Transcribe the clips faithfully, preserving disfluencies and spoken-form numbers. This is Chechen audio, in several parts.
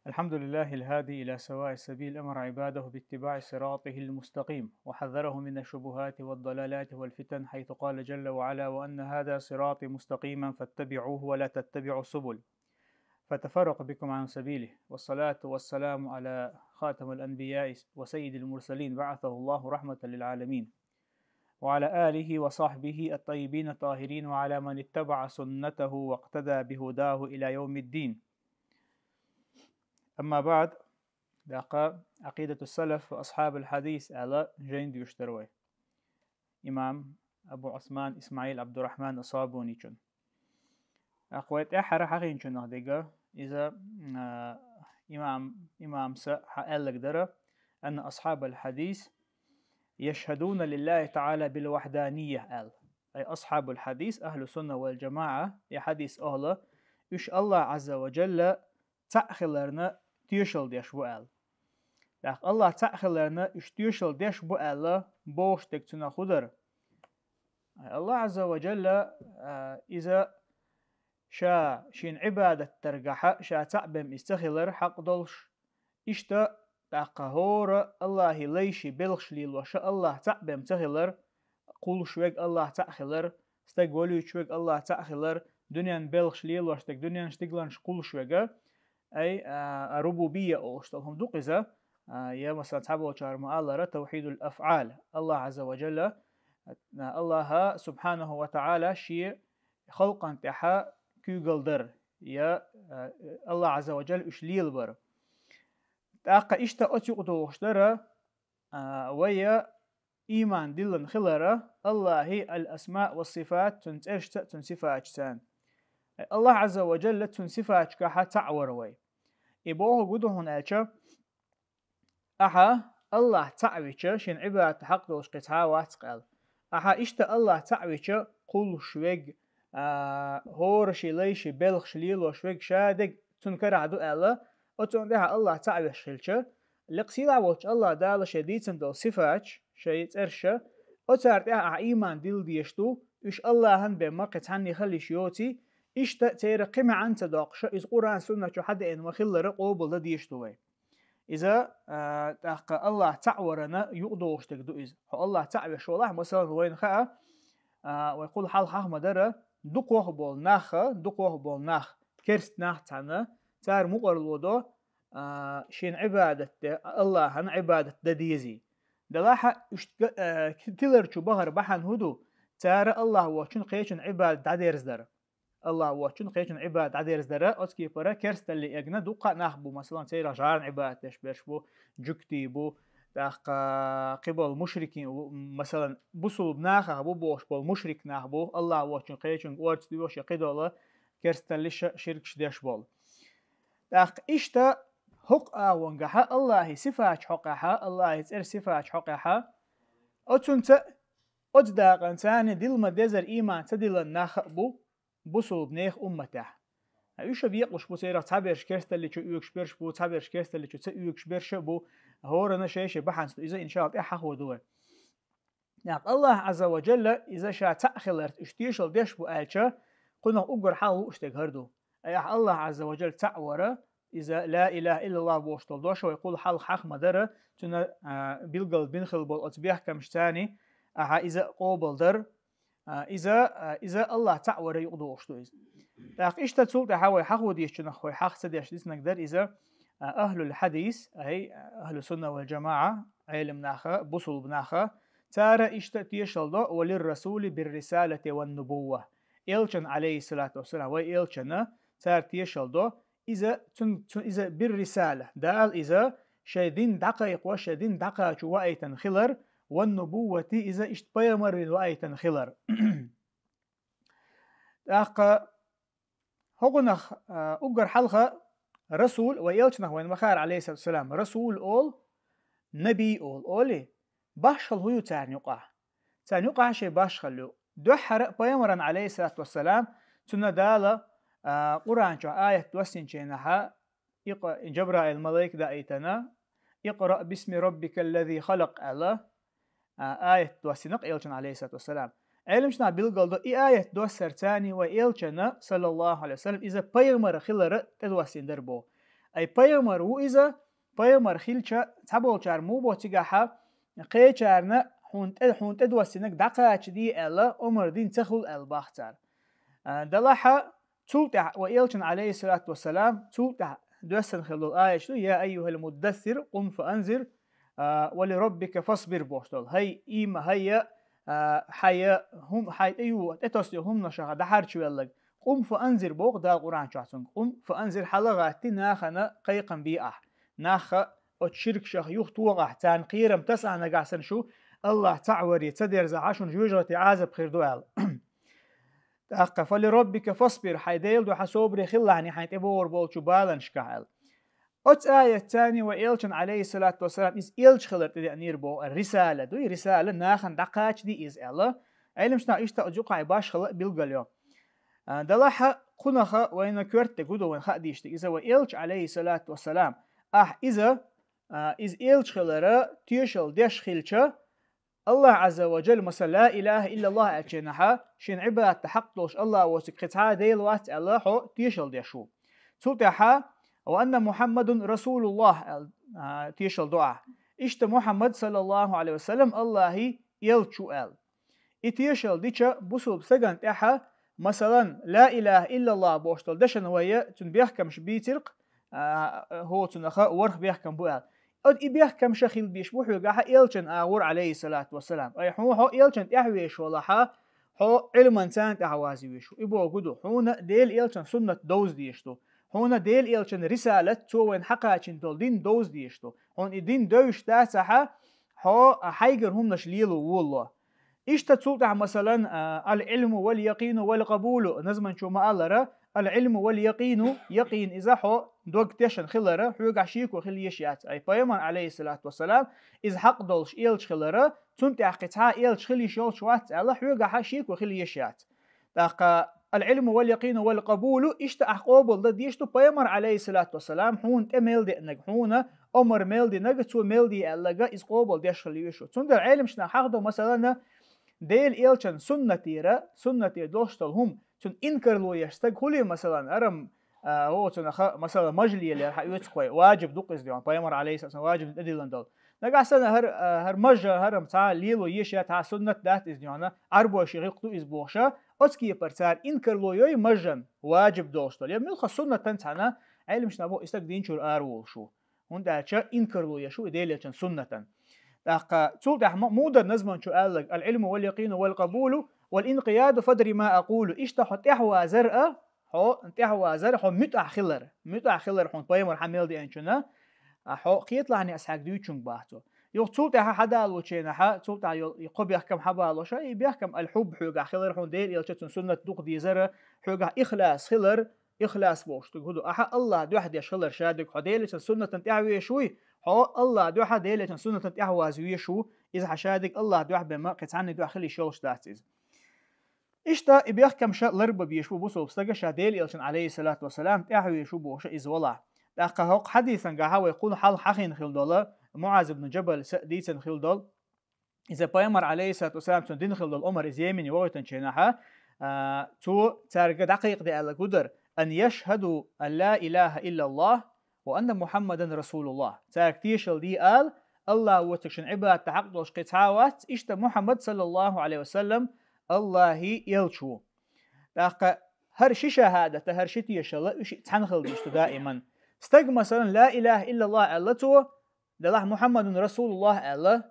الحمد لله الهادي إلى سواء السبيل، أمر عباده باتباع صراطه المستقيم، وحذرهم من الشبهات والضلالات والفتن، حيث قال جل وعلا: "وأن هذا صراطي مستقيما فاتبعوه ولا تتبعوا السبل فتفرق بكم عن سبيله". والصلاة والسلام على خاتم الأنبياء وسيد المرسلين، بعثه الله رحمة للعالمين، وعلى آله وصحبه الطيبين الطاهرين، وعلى من اتبع سنته واقتدى بهداه إلى يوم الدين. أما بعد، дакъа عقيدة السلف وأصحاب الحديث аьлла жайн доьшуш дар вай имам Абу Ӏусман Исмаил Ӏабдуррахьман Ас-Сабуничун. Акх вай тӀеххьара хьахинчунах дега, иза, а, имам, имамса хьааьллаг дара: «أن أصحاب الحديث يشهدون لله تعالى بالوحدانية», аьлла. Ай асхьабул хьадис, ахьлу сунна вал джамаӀа, я хьадис ахьла, уьш Аллах Ӏазза ва Джалла цхьаъ хиларна тешал деш бу аьлла. ТӀаккха Аллах цхьаъ хиларна уьш тешал деш бу аьлла, бохуш дерг цунах хӀу дара? Аллах Ӏазза ва Джалла, а, иза ша шийна Ӏибадат даргахьа, ша цхьаъ бен иза ца хилар хьакъ долуш, иштта тӀаккха хӀора Аллахьи лайши белхаш лелоша Аллах цхьаъ бен ца хилар, кхуллуш верг Аллах цхьаъ хилар, стаг валуьйтуш верг Аллах цхьаъ хилар, дуьнен белхаш лелош дерг, дуьнен стигланаш кхуллуш верг, ай, а, рубубия олуш долу хӀума ду-кх иза, а, я, масала, цхьаболчара ма-аллара, тавхьидул афӀал, Аллах Ӏазза ва Джалла, а, Аллаха субхьанаху ва таӀала шен халкъан тӀехьа куьйгалла дар, я, а, Аллах Ӏазза ва Джалла уьш лелабар. ТӀаккха иштта оцу юкъа догӀуш дара, а, вай я ийман диллина хилара Аллахьи ал-асмаъ ва сифат, цуьнан цӀерашца а, цуьнан сифаташца а. Аллах Ӏазза ва Джалла цуьнан сифаташкахьа цхьаъ вара вай. И бохург хӀу ду хьуна аьлча, ахьа Аллах цхьаъ вича, шен Ӏибадат хьакъ долуш кхин цхьа а вац-кх аьлла. Ахьа иштта Аллах цхьаъ вича, кхуллуш верг, а, хӀора ши лайши белхаш лелош верг ша дерг цунна карахь ду аьлла, оцунна тӀехьа Аллах цхьаъ веш хилча, лекха сийлахь волчу Аллах Дала шайн дийцина долу сифаташ, шайн цӀераш, оцара тӀехь ахьа ийман дилла дезаш ду, уьш Аллахьан бен ма кхин цхьанне хила йиш йоций, иштта церан кхин маьӀна ца доккхуша, иза Къуръан-Суннат чу хьадеана ма-хиллара къобалдан дезаш ду вай. Иза, а, тӀаккха Аллах цхьаъ варана юкъадогӀуш дерг ду иза. Хьо Аллах цхьаъ веш валахь, масалан, вайна хаьа, а, вай кхул хьалха хьаха ма-дарра, дукхох болу наха, дукхох болу нах, керста нах цхьаьна, цара мукъарло до, а, шен Ӏибадат де, Аллахьан Ӏибадат дан дезий. Делахьа уьш га-, а, тилар чу бахар бахьана хӀу ду? Цара Аллах воцчун кхечун Ӏибадат дӀадерзадара. Аллах воцчун кхечун Ӏибадат дӀадерзадара, оцу кепара керсталле эгна дуккха а нах бу, масалан, церан жӀарна Ӏибадат деш берш бу, жуьгтий бу, тӀаккха кхиболу мушрикийн, масалан, бусулба нахах бу бохуш болу мушрик нах бу, Аллах воцчун кхечунга орца доьхуш я кхидолу керсталлиша ширкаш деш болу. ТӀаккха иштта хӀокху агӀонгахьа Аллахьи сифаташ хьокъехьа, Аллахьи цӀера сифаташ хьокъехьа, оцунца, оцу дакъанца дилла ма-дезара ийман ца диллина нах а бу бусулба нехан умматехь. Уьш а бекъалуш бу, церах цхьаберш керсталличу оьгуш берш бу, цхьаберш керсталличу ца оьгуш берш а бу, хӀоранна шай-шай бахьанца ду. Иза, иншалла, тӀаьхьа хьахо ду вай. ТӀаккха Аллах Ӏазза ва Джалла иза ша цхьаъ хиларца уьш тешал деш бу аьлча, кхунах уггар хьалха лууш дерг хӀара ду. Ай ахьа Аллах Ӏазза ва Джалла цхьаъ вара, иза ла илаха иллаллах бохуш долу дош вай кхул хьалха хьаха ма-дарра, цуьнан, а, билгал бина хила болу оцу бехкамашца ахьа иза къобалдар, а, иза, а, иза Аллах цхьаъ вара юкъадогӀуш ду иза. ТӀаккха иштта цул тӀаьхьа вай хьахо дезачунах вай хьаха ца деш диснарг дара иза, а, ахьлул хьадис, ай, ахьлу сунна вал джамаӀа, Ӏелам наха, бусулба наха, цара иштта тешал до: «Ва лир расули бир рисалати ван нубувва». Элчан, алейхиссалату вассалам, вай элчана цара тешал до, иза, цун, цун, иза бир рисала, Дала иза шайн дин дӀакхайкхо, шайн дин дӀакхачо ваийтина хилар, ван нубуввати, иза иштта пайхамар вина ваийтина хилар. ТӀаккха хӀокхунах, а, уггар хьалха расул, вай элчанах вайн вахара, алейхиссалату вассалам, расул олу, набий олу, олий, башхалла хӀу ю царна юкъахь? Царна юкъахь шайн башхалла ю. Дуьххьара а пайхамаран, алейхиссалату вассалам, цунна Дала, а, Къуръан чохь аят доссинчийнахьа, икъ-, Джабраил малайк даийтана, «Икъра бисми раббикал лази халакъ», аьлла, а, аят доссинарг элчана, алейхиссалату вассалам. Ӏелимчу наха билгал до, и аят доссарца вай элчана, саллаллаху алейхи ва саллям, иза пайхамар хилар тӀедоссийна дара боху. Ай пайхамар ву иза, пайхамар хилча, цхьаболчар мубо цигахьа, кхечарна хьуна тӀе, хьуна тӀедоссинаг дӀакхача де аьлла, омар дин ца хул аьлла бахцар. А, далахьа, цул тӀехьа, ва элчан, алейхиссалату вассалам, цул тӀехьа доьссан хила долу аят ду: «Я айюхал муддассир, къум фа анзир, а, ва ли раббика фасбир», бохуш долу. Хай, има, хая, а, хая, хӀум, хай тӀе ю, тӀетосде хӀуманашаха дӀахьарчавеллаг. «Къум фа анзир», боху Дала Къуръан чохь цунга. «Къум фа анзир», хьала гӀатти нахана кхайкхам бе ахь. Нахха оцу ширкашах юхатохахь, царна кхерам тасахь нагахь санна шу, Аллах цхьаъ варе ца дерзахьа, шуна жоьжахати Ӏазап хир ду аьлла. ТӀаккха: «Фа ли раббика фасбир», хьайн Делан дуьхьа собаре хилалахьний хьайн тӀебогӀур болчу баланашкахь аьлла. Оцу аятца царний ва элчан, алейхиссалату вассалам, иза элча хилар тӀедеанийр боху, рисала дуй, рисала нахана дӀакхача де иза аьлла. Ӏеламчна иштта оцу юкъахь башхала а билгал йо. А, далахьа, кхунаха вайна коьртаниг гу ду вайн хаа дийшниг. Иза ва элча, алейхиссалату вассалам, ахь иза, а, иза элча хилара тешал деш хилча, Аллах Азза ва Джалла, масала, ла илаха иллаллах аьлча нахьа, шен Ӏибадатта хьакъ долуш Аллах воцург кхин цхьа а Дела вац аьлла, хьо тешал деш ву. Цул тӀаьхьа: «Ва анна Мухаммадун расулуллах», аьлла, а, тешал до ахь. Иштта Мухаммад, саллаллаху алейхи ва саллям, Аллахи элча ву аьлла. И тешал дича бусулба стагана тӀаьхьа, масалан, ла илаха иллаллах бохуш долу дешан вайя, цуьнан бехкамаш бийциркх, а, хӀоцунаха ворх бехкам бу аьлла. Оцу и бехкамаша хила беш бу хьоьгахьа элчан агӀор, алейхиссалату вассалам. Ай хьуна хьо элчан тӀаьхьавеш валахьа, хьо Ӏилман царна тӀаьхьа вазвеш ву. И боху ду, хьуна Дела элчан суннат довза деш ду. Хьуна Дела элчан рисалат, цо вайн хьакхачийна долу дин довза деш ду. Хьуна и дин девзаш дацахьа, хьо хьайгара хӀуманаш лело волало. Иштта цул тӀаьхьа, масалан, а, «Ал-Ӏилму вал-якъину вал-къабулу», назманчо ма-аллара, «Ал-Ӏилму вал-якъину», якъин иза хьо дог тешан хилара, хьоьгахь шеко хила еш яц. Ай пайхамар, алейхиссалату вассалам, иза хьакъ долуш элча хилара, цунна тӀехь кхин цхьа а элча хила йиш йолуш вац аьлла, хьоьгахьа шеко хила еш яц. ТӀаккха «Ал-Ӏилму вал-якъину вал-къабулу», иштта ахь къобал дан деш ду пайхамар, алейхиссалату вассалам, хьуна тӀе мел деанаг, хьуна омар мел динаг, цо мел де аьллага, иза къобал деш хила йиш ю. Цундела Ӏеламчна хьахдо, масалана, Дела элчан суннатера, суннатера долуш долу хӀума, цунна инкарло еш стаг хуьлий, масалан, арам, а, оцунаха, масалан, мажа лелаяр хьан оьцу кхой, ваджиб ду-кх иза дехьа, пайхамар, алейхиссалам, ваджиб дан тӀедиллина долу. Нагахь санна хӀара, а, хӀара мажа, хӀара цхьа лело еш яц, хьан суннат дац иза дехьа, Ӏарбойши гӀиллакх ду иза бохуша, оцу кепара цара инкарло йой мажан, ваджиб долуш долу. Я муьлхха суннатан цхьана, Ӏеламчна боху, и стаг динчуьра ара волуш ву. ХӀунда аьлча инкарло еш ву и Дела элчан суннатан. ТӀаккха цул тӀаьхьа ма-, мудар назманчо аьллаг: «Ал-Ӏилму вал-якъину вал-къабулу вал-инкъияду фадри ма акъулу». Иштта хьо тӀаьхьавазар а, хьо тӀаьхьавазар, хьо муьтӀахь хилар. МуьтӀахь хилар хьуна пайхамар хьан мел деанчунна, а хьо кхеталахьний ас хьаьга дуьйцучунга бахцо. Юха цул тӀаьхьа хьадалоченахьа, цул тӀаьхьа йолу и кхо бехкам хьабалоша, и бехкам аль-хьубб хьоьгахь хилар, хьуна Дела элча цун суннат дукха дезара, хьоьгахь ихлас хилар, ихлас бохуш ду хӀу ду. Ахьа Аллах дуьхьа деш хилар шадерг, хьо Делечун суннатан тӀаьхьа веш вуй, хьо Аллах дуьхьа Делечун суннатан тӀаьхьа ваз веш ву, иза хьан шадерг Аллах дуьхьа бен ма кхин цхьанна дуьхьа хила йиш йолуш дац иза. Иштта и бехкамаша ларба беш бу бусулба стага ша Дела элчун, алейхиссалату вассалам, тӀаьхьа веш ву бохуша иза валахь. ТӀаккха хӀокху хьадисан гахьа вай кхунна хьалха хьахийна хила долу, Муаз ибн Джабал са дийцина хила долу, иза пайхамар, алейхиссалату вассалам, цунна дина хила долу омар иза Йемене вохуьйтанчу хенахьа, а, цо цаьрга дӀакхайкхаде аьлла гудар: «Ан яшхаду ан ла илаха иллаллах ва анна Мухаммадан расулуллах». Цаьрга тешал де ала, Аллах воцург шен Ӏибадата хьакъ долуш кхин цхьа а вац, иштта Мухаммад, саллаллаху алейхи ва саллам, Аллахи элча ву. ТӀаккха хӀара ши шахӀадата, хӀара ши тешала, уьш цхьаьна хила деш ду даиман. Стаг, масалан, ла илаха иллаллах аьлла цо, делахь Мухаммадун расулуллах аьлла,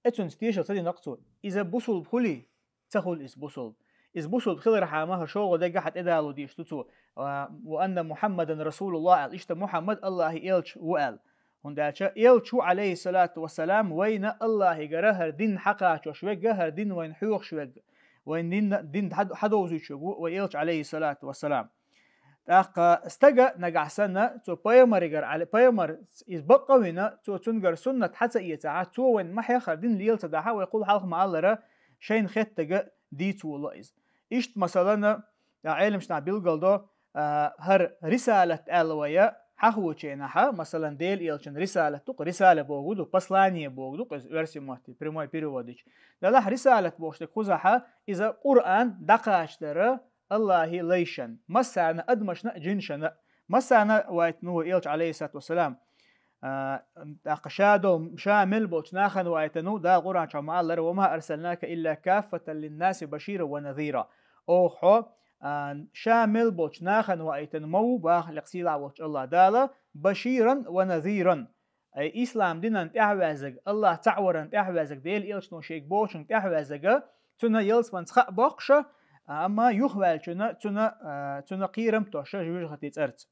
Э, цунца тешал ца дина-кх цо. Иза бусулба хуьлий? Ца хуьлу иза бусулба. Иза бусулба хилархьама, хӀара шолгӀа деггахьа тӀедало деш ду цо, а, «Ва анна Мухаммадан расулуллах» аьлла, иштта Мухаммад Аллахи элча ву аьлла. ХӀунда аьлча элча ву, алейхиссалату вассалам, вайна Аллахигара хӀара дин хьакхачош вегга, хӀара дин вайна хьоьхуш вегга. Вайн дин, дин хьад-, хьадовзуьйтуш вегга ву вай элча, алейхиссалату вассалам. ТӀаккха стага нагахь санна, цо пайхамаригара, Ӏали-, пайхамар иза бакъ а вина, цо цуьнгара суннат хьа ца эцахьа, цо вайн ма хьеххара дин лела ца дахьа, вай кхул хьалха ма-аллара, шайна хеттага дийца волу иза. Иштта, масалана, а, Ӏеламчу нах билгалдо, а, хӀара рисалат аьлла вай, хьахоченахьа, масалан, Дела элчан рисалат ду-кх, рисала богу ду, послание богу ду-кх иза оьрсийн мотти, прямой переводича. Делахь рисалат бохуш дерг кхузахьа, иза Къуръан дӀакхачадара, Аллахи лайшан, массарна, адамашна а, жинашна а. Массана вайтану вай элча, алейхиссалату вассалам. А, тӀаккха ша дол-, ша мел болчу нахана вайтану, Дала Къуръан чохь ма-аллара: «Ва ма арсалнака илла каффатан линнаси башира ва назира». Оха хьо, а, ша мел болчу нахана вайтана ма ву, баха лекха сийлахь волчу Аллах Дала, баширан ва назиран. Ай, ислам динан тӀаьхьаваьззаг, Аллах цхьаъ варан тӀаьхьаваьззаг, Дела элчано шега бохучунга тӀаьхьаваьззага, цуьнан ялсаманица хаа боккхуша, а, амма юхаваьллачунна, цуьнан, а, цуьнан кхерам тосша жуьжахати цӀарца.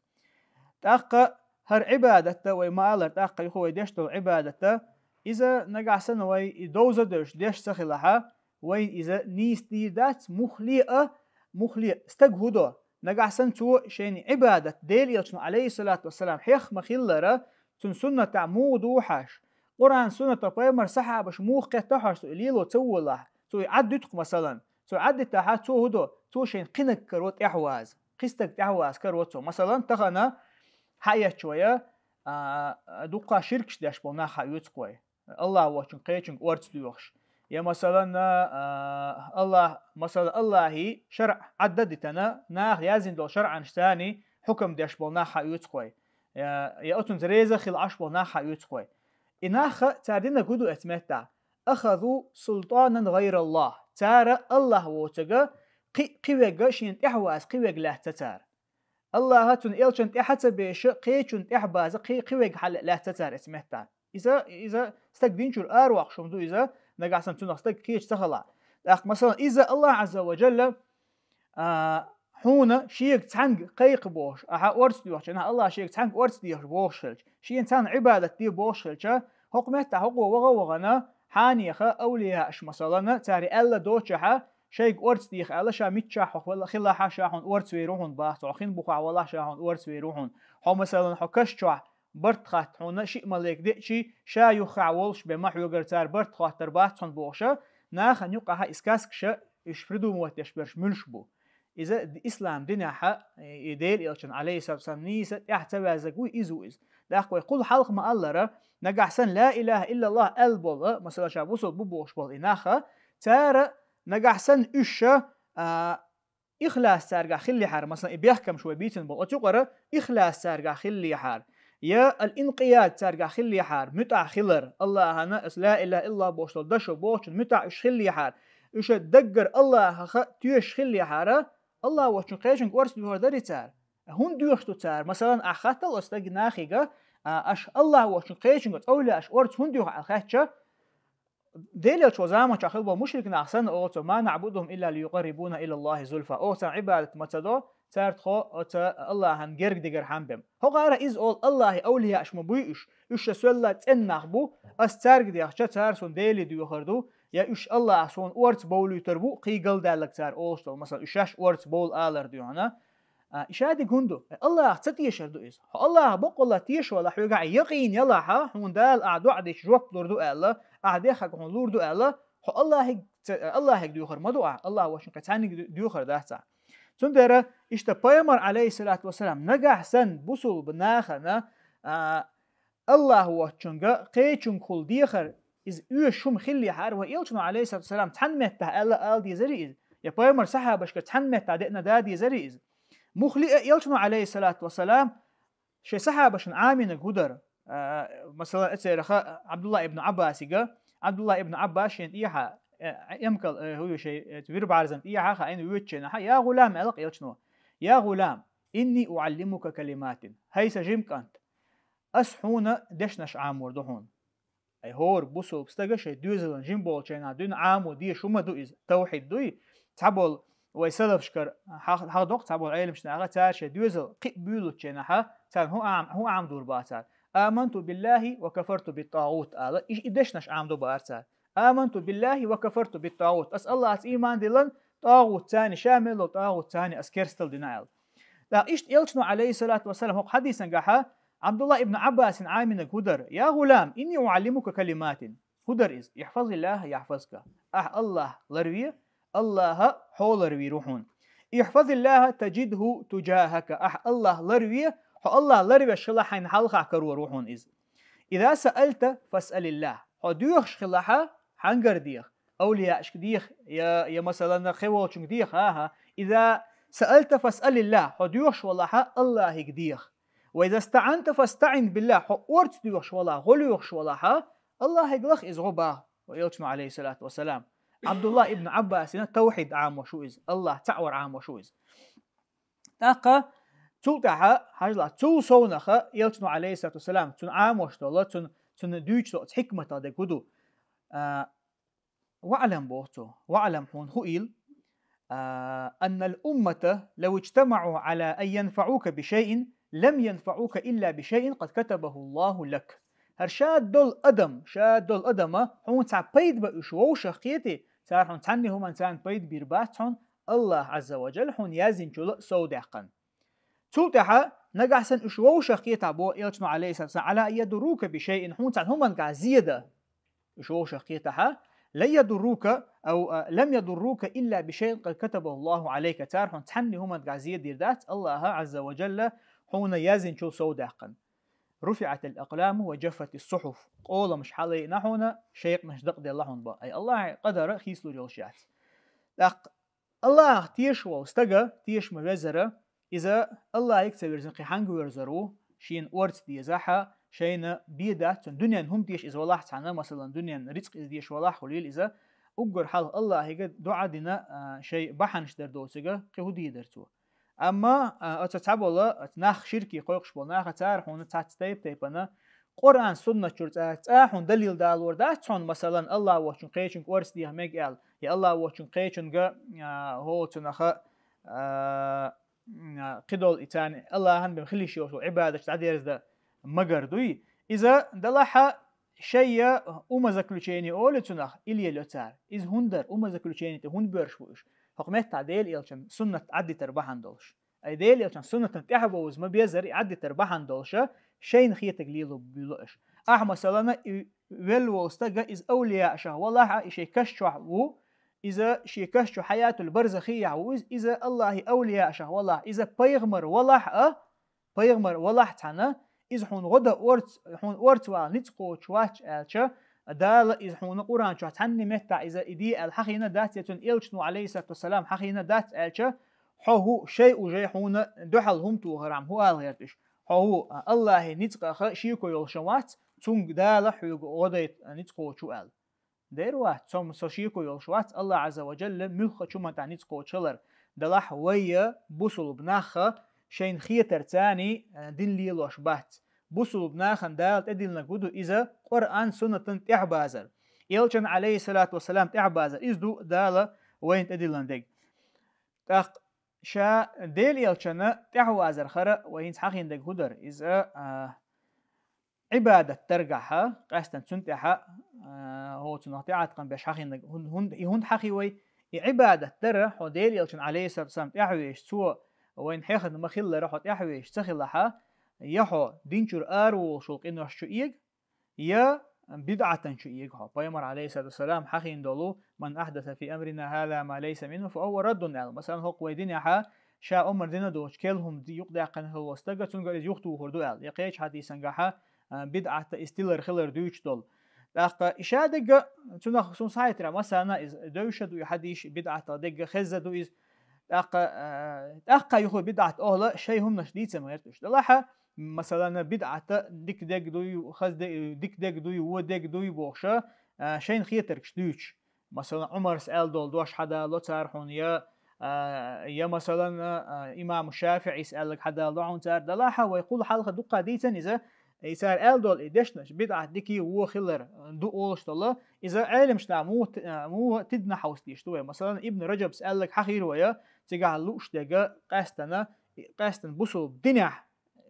ТӀаккха хӀара Ӏибадатта, вай ма-аллара, тӀаккха юха вай деш долу Ӏибадатта, иза нагахь санна вай и довза девш деш ца хилахьа, вайна иза нийса дийр дац, муххале а, муххале а стаг хӀун до? Нагахь санна цо шайна Ӏибадат, Дела элчано, алейхиссалату вассалам, хьех ма-хиллара, цуьнан суннатехь муха ду хьаш? Къуръан, суннато, пайхамар, сахьабаш муха кхетта хьаш цо и лело ца волахь? Цо и Ӏад дуьту-кх, масалан. Цо Ӏад дитахьа, цо хӀун до? Цо шайна кхинаг каро тӀаьхьаваза. Кхин стаг тӀаьхьаваза каро цо. Масалан, тахана хьаэцча вай, а, дуккха ширкаш деш болу нах хьаоьцу-кх вай. Аллах воцчунга кхечуьнга орца доьхуш. Я, масалан, а, Аллах, масалан, Аллахьи шаръ Ӏадда а дитана, наха яздина долу шаръанаш царний хьукам деш болу нах хьаоьцу-кх вай. Я, я оцунца реза а хила Ӏаш болу нах хьаоьцу-кх вай. И нахха цара динарг хӀун ду эцу меттахь? Ахазу султанан гӀайраллах. Цара Аллах воцург кхин, кхин верг шена тӀаьхьаваза кхин верг лаьцна цара. Аллаха, цуьнан элчанна тӀаьхьа ца беша, кхечунна тӀаьхьа база кхин, кхин верг хьал-, лаьцна цара эцу меттахь. Иза, иза стаг динчуьра аравоккхуш хӀума ду иза, нагахь санна цунах стаг кхеча ца хилахь. ТӀаккха, масалан, иза Аллах Ӏазза ва Джалла, а, хьуна шега цхьаьнга кхайкха бохуш, ахьа орца доьхучу хенахь, Аллах шега цхьаьнга орца дехаш бохуш хилча, шена цхьаьна Ӏибадат де бохуш хилча, хӀокху меттахь хӀокхо ваха а вахана, хьанеха, авлияаш, масалана, цара аьлла доцчехьа, шайга орца деха аьлла, ша миччахь хьо хила-, хилахьа, ша хьуна орца вер ву хьуна баха цо, хьо хин бухахь валахь, ша хьуна орца вер ву хьуна. Хьо, масалан, хьо каш чохь барт хатта хьуна шиъ малик деъчий, ша юххехь волуш бен ма хьоьгара цара барт хоттар бац хьуна бохуша, нахана юкъахьа и сказкаша, уьш придумывать деш берш муьлш бу? Иза д-, ислам динехьа, и Дела элчан, алейхиссалату вассалам, нийса тӀаьхьа ца ваьззаг вуй, иза ву иза. ТӀаккха вай кхул хьалха ма-аллара, нагахь санна ла илаха иллаллах аьлла болу, масала, ша бусул бу бохуш болу и наха, цара нагахь санна уьш ша, а, ихлас цаьргахь хиллехьара, масалан, и бехкамаш вай бийцина болу, оцу юкъара ихлас цаьргахь хиллехьара, я ал-инкъияд цаьргахь хиллехьара, муьтӀахь хилар, Аллахьана, ас ла илаха иллаллах бохуш долу дашо бохучун муьтӀахь уьш хиллехьара, уьш даггара Аллахьаха тоьшуш хиллехьара, Аллах воцчун кхечуьнга орца доьхур дарий цара? ХӀунда доьхуш ду цара? Масалан, ахь хаттал оцу стаги нахига, а, аш Аллах воцчун кхечуьнга цӀовле аш орца хӀунда доьху аьлла хаьттича, Делелчо заманчохь хила болу мушрик нах санна, оха цо: «Ма наъбудухум илла лиюкъаррибуна илаллахи зулфа». Оха царна Ӏибадат ма ца до, цара тхо оца Аллахьан герга дигар хьан бем. ХӀокхара иза олу Аллахьи авлияаш ма буй уьш. Уьш ша соьлла цӀен нах бу, ас цаьрга дехча, цара суна Деле доьхур ду, я уьш Аллахьа суна орца бовлуьйтур бу, кхий галдаьллаг цара олуш долу, масалан, уьш шаьш орца бовлу алар дуьхьана. А, и шадиг хӀунда ду? Аллахьах ца тешар ду иза. Хьо Аллахьах баккъалла тешавала, хьоьгахь якъин ялахьа, хьуна Дала ахь доӀа дича жоп лур ду аьлла, ахь деххьаг хьуна лур ду аьлла, хьо Аллахьиг ца, Аллахьиг доьхур ма ду ахь, Аллах воцчун кхин цхьаьнниг доьхур дац ахь. Цундела иштта пайхамар, алейхиссалату вассалам, нагахь санна бусулба нахана, а, Аллах воцчунга кхечуьнгахула дехар, иза оьшуш хӀума хиллехьара, вай элчано, алейхиссалату вассалам, цхьана меттахь аьлла ала дезарий иза? Я пайхамар сахьабашкара цхьана меттахь деъна да дезарий иза? Муххале а элчано, алейхиссалату вассалам, шайн сахьабашна Ӏамийнарг хӀун дара? А, масала, эцераха Абдулла ибн Аббасига, Абдулла ибн Аббас шен тӀехьа, э, эмкал, э, хӀу ю шайн, э, вир бӀарзан тӀехьа хаийна воьдучу хенахьа: «Я гӀулам», аьлла-кх элчано, «Я гӀулам, инни уӀаллимука калиматин». ХӀай сан жима кӀант, ас хьуна дешнаш Ӏамор ду хьуна. Ай, хӀора бусулба стага шайн доьзалан жима болчу хенахь дуьйна Ӏамо дезаш хӀума ду иза, тавхьид дуй. Цхьаболу вай салафашкара хьах-, хьахдоккху цхьаболу Ӏеламчу наха, цара шайн доьзал кхин а буьйлучу хенахьа, царна хӀун Ӏам-, хӀун Ӏамдур бац цара? «Аманту биллахи ва кафарту бит-тагӀут», ала, и, и дешнаш Ӏамдо бара цара. «Аманту биллахи ва кафарту бит-тагӀут». Ас Аллахьца ийман диллан, тагӀут царни, ша мел долу тагӀут царни ас керстал дина аьлла. ТӀаккха иштта элчано, алейхиссалату вассалам, хӀокху хьадисан гахьа Абдулла ибн Аббасин Ӏамийнарг хӀун дара? «Я гӀулам, инни уӀаллимука калиматин». ХӀун дара иза? «Ихьфазиллаха яхьфазка». Ахь Аллах ларве, Аллаха хьо ларвийр ву хьуна. «Ихьфазиллаха таджидху туджахака». Ахь Аллах ларве, хьо Аллах ларвеш хилахь, хьайна хьалхахь карор ву хьуна иза. «Иза саалта фасъалиллах». Хьо доьхуш хилахьа, хьаьнгара деха? Авлияашка деха, я, я, масалан, кхин волчунга деха, аха. «Иза سألت فاسأل الله, хьо доьхуш валахь, Аллахьига деха. وإذا استعنت فاستعن بالله, хьо орца доьхуш валахь, гӀо лоьхуш валахь, Аллахьига лаха иза гӀо, боху элчано, عليه الصلاة والسلام. Ӏабдуллахь ибн Ӏаббасана тавхьид Ӏамош ву иза, Аллахь цхьаъ вар Ӏамош ву иза. ТӀаккха цул тӀаьхьа, хьажал, цул совнаха элчано, عليه الصلاة والسلام, цунна Ӏамош долу, цунна, цунна дуьйцуш долу хьикматах дерг хӀун ду? А, واعلم, боху цо, واعلم, хьуна хуийла, а, أن الأمة لو اجتمعوا على أن ينفعوك بشيء لم ينفعوك إلا بشيء قد كتبه الله لك. ХӀара ша долу адам, ша долу адама хьуна цхьа пайда бан уьш вовшах кхетий, цара хьуна цхьанна хӀуманна царна пайда бийр бац хьуна, Аллахь Ӏазза ва Джалла хьуна яздинчул а совдаьккхина. Цул тӀаьхьа, нагахь санна уьш вовшах кхетахь, боху элчано, عليه الصلاة والسلام, على أن يضروك بشيء, хьуна цхьана хӀуманна зе дан уьш вовшах кхетахь, لن يضروك أو, а, لم يضروك إلا بشيء قد كتبه الله عليك, цара хьуна цхьанна хӀуманна зе дийр дац, Аллахь Ӏазза ва Джалла хьуна яздинчул совдаьккхина. رفعت الأقلام وجفت الصحف. Къоламаш хьалайина хьуна, шекъанаш дакъаделла хьуна, боху. Ай, Аллахьан къадар хийцалур йолуш яц. ТӀаккха Аллахьах тешаш волу стага, тешаш ма везара, иза Аллахьига ца вирзина кхин хьанга верзар ву, шена орца дезахь, шайна бен дац цунна, дуьненна хӀума деш иза валахь цхьана, масалан, дуьненна рицкъ иза деш валахь хуьлийла иза, уггар хьалха Аллахьига дуӀа дина, а, шайн бахьанаш дар доцург, кхин хӀун дийр дара цо. Амма, а, оцу цхьаболу, оцу нах, ширке кхойкхуш болу нах, цара хьуна цхьацца тайп-тайпана Къуръан, суннат чуьра цкъа, цкъа хьуна далил далор дац хьуна, масалан, Аллахь воцчун кхечуьнга орца деха мега аьлла, я Аллахь воцчун кхечуьнга, а, хӀо цунах, а, м, а, кхидолу и царна Аллахьан бен хила йиш йолуш йолу Ӏибадаташ дӀадерзадан магар дуй. Иза далахь, шайя умозаключение олу цунах, или ело цара. Иза хӀунда дара, умозаключение тӀе хӀунда боьрзуш бу уьш? ХӀокху меттахь Делан элчан суннат Ӏаддитар бахьана долуш. Ай, Делан элчан суннатан тӀаьхьа бовза ма безара и Ӏаддитар бахьана долуша, шайна хетарг лело буьйлу аша. Ахьа, масалана, и велла волу стага иза авлияашах валахь а, и шайн каш чохь ву, иза шен каш чу хьаятул барзахияхь ву иза, иза Аллахьи авлияашах валахь, иза пайхамар валахь а, пайхамар валахь цхьана, иза хьуна гӀо дан орц-, хьуна орца вала ницкъ кхочуш вац аьлча, Дала иза хьуна Къуръан чохь цхьанна меттахь иза и де аьлла хьахийна дац, я цуьнан элчано, алейхиссалату вассалам, хьахийна дац аьлча, хьо хӀу шай уже хьуна дуьхьал хӀума тухархьама хӀу ала гӀерта уьш? Хьо хӀу Аллахьи ницкъаха шеко йолуш вац, цунга Дала хьоьга гӀо дайта ницкъ кхочу аьлла. Дера вац, со, со шеко йолуш вац, Аллахь Азза ва Джалла муьлххачу хӀуман тӀехь ницкъ кхочу хилар. Делахь вайя бусулба нахха шайна хетар царний, а, дин лелош бац. Бусулба нахана Дала тӀедиллинарг хӀу ду иза Къуръан, суннатан тӀехьабазар. Элчан, алейхиссалату вассалам, тӀехьабазар. Иза ду Дала вайна тӀедиллина дерг. ТӀаккха ша Делан элчана тӀехьавазар хара вай хӀинца хьахийна дерг хӀу дара? Иза, а, Ӏибадат даргахьа, къаьстина цунна тӀехьа, а, хӀоцунах тӀеӀаткъам беш хьахийнарг хӀун-, хӀун-, и хӀунда хьахи вай? И Ӏибадат дара, хьо Делан элчана, алейхиссалату вассалам, тӀехьавеш, цо вайна хьехна ма-хиллара, хьо тӀехьавеш ца хилахьа, я хьо дин чуьра араволуш волу къинош чу эга, я бидӀатан чу эга хьо. Пайхамар, алейхиссалату вассалам, хьахийна долу: «Ман ахьдаса фи амрина хӀаза ма лайса минху, фа хӀува раддун», аьлла. Масалан, хӀокху вай динехьа ша омар дина доцу кел хӀума юкъадаьккхина хилла стага, цуьнгара иза юхатухур ду аьлла. Я кхечу хьадисангахьа, а, бидӀатта иза тилар хилар дуьйцуш долу. ТӀаккха и ша дегга, цунах сун схьайтира, масана иза девша ду и хьадис, бидӀатта дегга хезза ду иза. ТӀаккха, а, тӀаккха юха бидӀат охла шай хӀуманаш дийца ма гӀерта уьш. Делахьа, масалана, бидӀатта дика дег дуй, хаз де-, дика дег дуй, вон дег дуй бохуша, а, шайна хетаргаш дуьйцуш. Масалан, Ӏумарс аьлла долу дош хьадало цара хьуна, я, а, я, масалан, а, имам ШафиӀис аьллаг хьадало хьуна цара. Делахьа вай кхул хьалха дуккха дийцан иза, и цара аьлла долу и дешнаш, бидӀат дикий вон хилар ду олуш долу, иза Ӏеламаш нах муха т-, а, муха тидна хьовса дийш ду вай. Масалан, Ибн Раджабс аьллаг хьахийра вай, цигахь лууш дерга къаьстана, къаьстина бусулба динехь,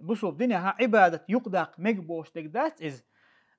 бусулба динехьа Ӏибадат юкъадаккха мега бохуш дерг дац иза.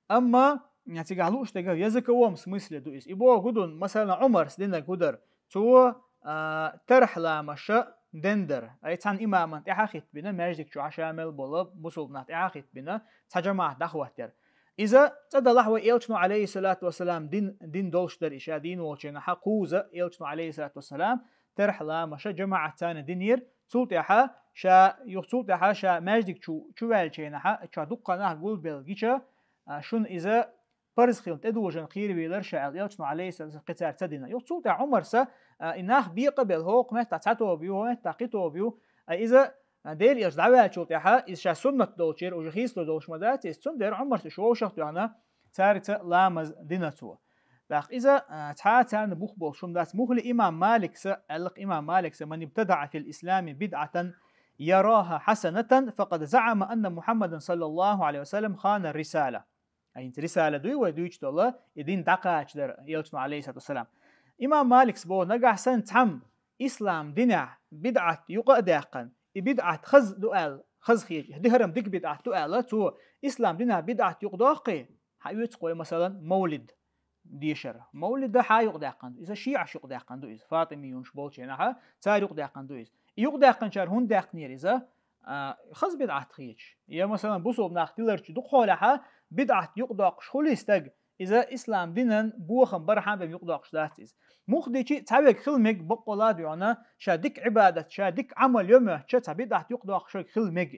Амма цигахь лууш дерга в языковом смысле ду иза. И боху гу ду, масалан, Ӏумарс динарг хӀу дара? Цо, а, тархьа ламаша ден дара. Ай цхьана имаман тӀаьхьа хитбина, маьждиг чу Ӏаша мел бола бусулба нах тӀаьхьа хитбина, цхьа жамаӀат дӀахӀоттера. Иза цӀа далахь вай элчано, алейхиссалату вассалам, дин, дин долуш дара и ша дийна волчийнахьа кхуза элчано, алейхиссалату вассалам, тархьа ламаша жамаӀат царна динера, цул тӀаьхьа ша, юха цул тӀаьхьа ша маьждиг чу, чу ваьллачийнахьа, чохь дуккха нах гулбелла гича, а, шуна иза парз хилла тӀедожан кхийрвелар ша аьлла, элчано алейхиссалату вассалам кхин цар ца дина. Юха цул тӀаьхьа Ӏумарса, а, и нах бекъа а белла, хӀокху меттахь цхьа тоба ю, хӀокху меттахь кхин тоба ю, а, иза, а, Дела элча дӀаваьллачул тӀаьхьа, иза ша суннат долчуьра, уже хийцалур долуш ма дац иза, цундела Ӏумарса уьш вовшах а тоьхна, цаьрца ламаз дина цо. ТӀаккха иза, а, цхьа а царна бух болуш хӀума дац. Мухли имам Маликса, аьлла-кх имам Маликса: «Ман ибтадаӀа фил ислами бидӀатан яраха хьасанатан, факъад заӀама анна Мухьаммадан саллаллаху Ӏалайхи ва саллам хана рисала». А, хӀинца рисала дуй вай дуьйцуш долу, и дин дӀакхачадар элчано, алейхиссалату вассалам. Имам Маликс боху: нагахь санна цхьамма ислам динехь бидӀат юкъа а даьккхина, и бидӀат хаза ду аьлла, хаза хеташ, ди хӀара-м дика бидӀат ду аьлла, цо ислам динехь бидӀат юкъадоккхий, хьан оьцу-кх вай, масалан, мовлид дешар. Мовлида хьан юкъадаьккхина ду? Иза шиӀаш юкъадаьккхина ду иза, фатимиюнаш болчу хенахь, цара юкъадаьккхина ду иза. И юкъадаьккхинчара хӀунда даьккхинера иза? А, хаза бидӀат хеташ. Я, масалан, бусулба нах тиларчу дукха хьолехь бидӀат юкъадоккхуш хуьлий стаг, иза ислам динан бохам бархьа бен юкъадоккхуш дац иза. Муха дичи цхьа верг хила мега баккъалла а дуьхьана, ша дика Ӏибадат, ша дика Ӏамал йо моьттуча, цхьа бидӀат юкъадоккхуш верг хила мега.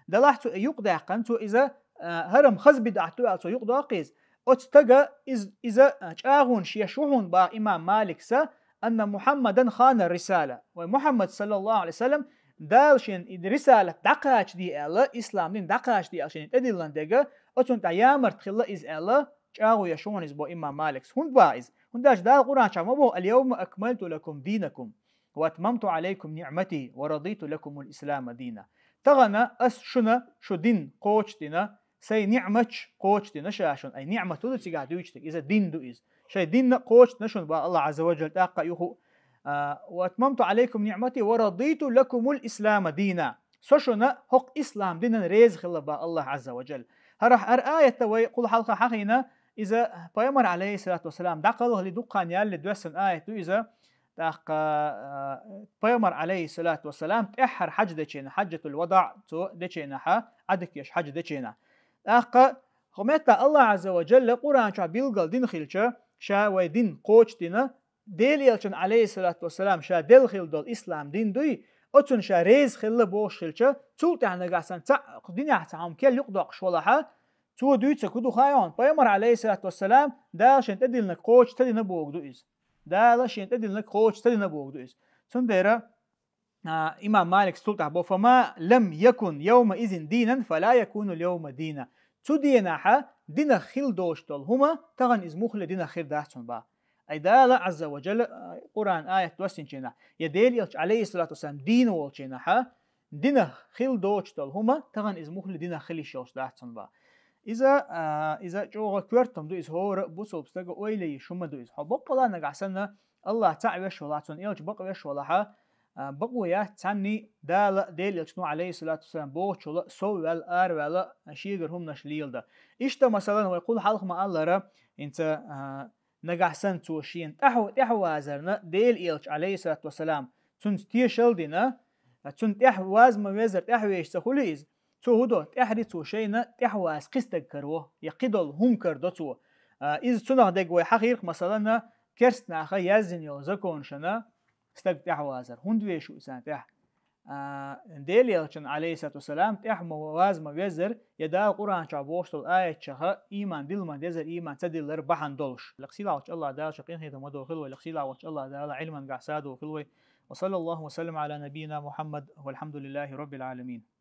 Делахь цо и юкъадаьккхина, цо иза, а, хӀара-м хаза бидӀат ду аьлла, цо юкъадоккху иза. Оцу стага из-, иза, а, чӀагӀонаш еш ву хьуна, боху имам Маликса, анна Мухьаммадан хана рисала. Вай Мухьаммад саллаллаху Ӏалайхи ва саллам, Дала шен и рисалат дӀакхачаде аьлла, ислам дин дӀакхачаде аьлла, шен тӀедиллина дега, оцунна тӀехь ямарта хилла иза аьлла, чӀагӀо еш ву хьуна иза, боху имам Маликс. ХӀунда боху иза? ХӀунда аьлча Дала Къуръан чохь ма боху: «Ал-йовма акмалту лакум динакум ва атмамту Ӏалайкум ниӀмати ва радиту лакумул ислама дина». Тахана ас шуна шу дин кхочушдина, сайн ниӀматаш кхочушдина ша шуна. Ай, ниӀмат хӀун ду цигахь дуьйцуш дерг? Иза дин ду иза. Шайн динна кхочушдина шуна, боху Аллах Ӏазза ва Джалла, тӀаккха а юха, а, «Ва атмамту Ӏалайкум ниӀмати ва радиту лакумул ислама дина». Со шуна хӀокху ислам динан реза хилла, боху Аллах Ӏазза ва Джалла. ХӀара, хӀара аят вай кхул хьалха хьахийна, иза пайхамар, алейхиссалату вассалам, дӀакхалхале дукха хан ялале доьссина аят ду иза. ТӀаккха, а, пайхамар, алейхиссалату вассалам, тӀаьххьара хьаьж дечу хенахь, хьаджатул вадаӀ цо дечу хенахь, Ӏадика еш хьаьж дечу хенахь. ТӀаккха хӀокху меттехь Аллах Ӏазза ва Джалла Къуръан чохь билгал дина хилча, ша вай дин кхочушдина, Дела элчан, алейхиссалату вассалам, ша делла хилла долу ислам дин дуй, оцунна ша реза хилла бохуш хилча, цул тӀаьхьа нагахь санна цхьаъ кху динехь цхьа хӀума керла юкъадоккхуш валахь, цо дуьйцург хӀун ду хаий хьуна? Пайхамар, алейхиссалату вассалам, Дала шен тӀедиллинарг кхочуш ца дина бохург ду иза. Дала шен тӀедиллинарг кхочуш ца дина бохург ду иза. Цундела, а, имам Маликс цул тӀаьхьа боху: «Фама лам якун явма изин динан, фала якуну льявма дина». Цу денахь динах хила доцуш долу хӀума, тахана иза муххале динах хир дац хьуна, боху. Ай, Дала Ӏазза ва Джалла, а, Къуръан аят доссинчу хенахь, я Дела элча, алейхиссалату вассалам, дийна волчу хенахь, динах хила доцуш долу хӀума, тахана иза муххале динах хила йиш йолуш дац хьуна, боху. Иза, а, иза чӀогӀа коьрта хӀума ду иза, хӀора бусулба стага ойла йиш хӀума ду иза. Хьо баккъалла нагахь санна, Аллах цхьаъ веш валахь, цунна элча бакъ веш валахь, а, бакъо яц цхьанний Дала, Дела элчано, алейхиссалату вассалам, бохучул сов ваьлла, араваьлла, шегара хӀуманаш леладан. Иштта, масалан, вай кхул хьалха ма-аллара, хӀинца, а, нагахь санна цо шена тӀаьхьа-, тӀаьхьавазарна Дела элча, алейхиссалату вассалам, цуьнца тешал а дина, цунна тӀаьхьа ваза ма-веззара тӀаьхьавезаш ца хуьлу иза, цо хӀун до, тӀаьхьарий цо шайна тӀаьхьаваза кхин стаг караво, я кхидолу хӀума карадо цо. А, иза цунах дерг вай хьахийра-кх, масалана, керста наха яздина йолу законашна стаг тӀаьхьавазар. ХӀунда веза шу иза тӀаьхьа? А, Дела элчан, алейхиссалату вассалам, тӀаьхьа ма ваза ма-веззара, я Дала Къуръан чохь бохуш долу аятех ийман дилла ма-деззара, ийман ца диллар бахьана долуш. Лекха сийлахь волчу Аллах Дала шен къинхетам ма дохийла вай, лекха сийлахь волчу Аллах Дала Ӏилманехь садохийла вай. Ва саллаллаху ва саллам Ӏала набийина Мухьаммад, валхьамдулиллахи раббил Ӏаламин.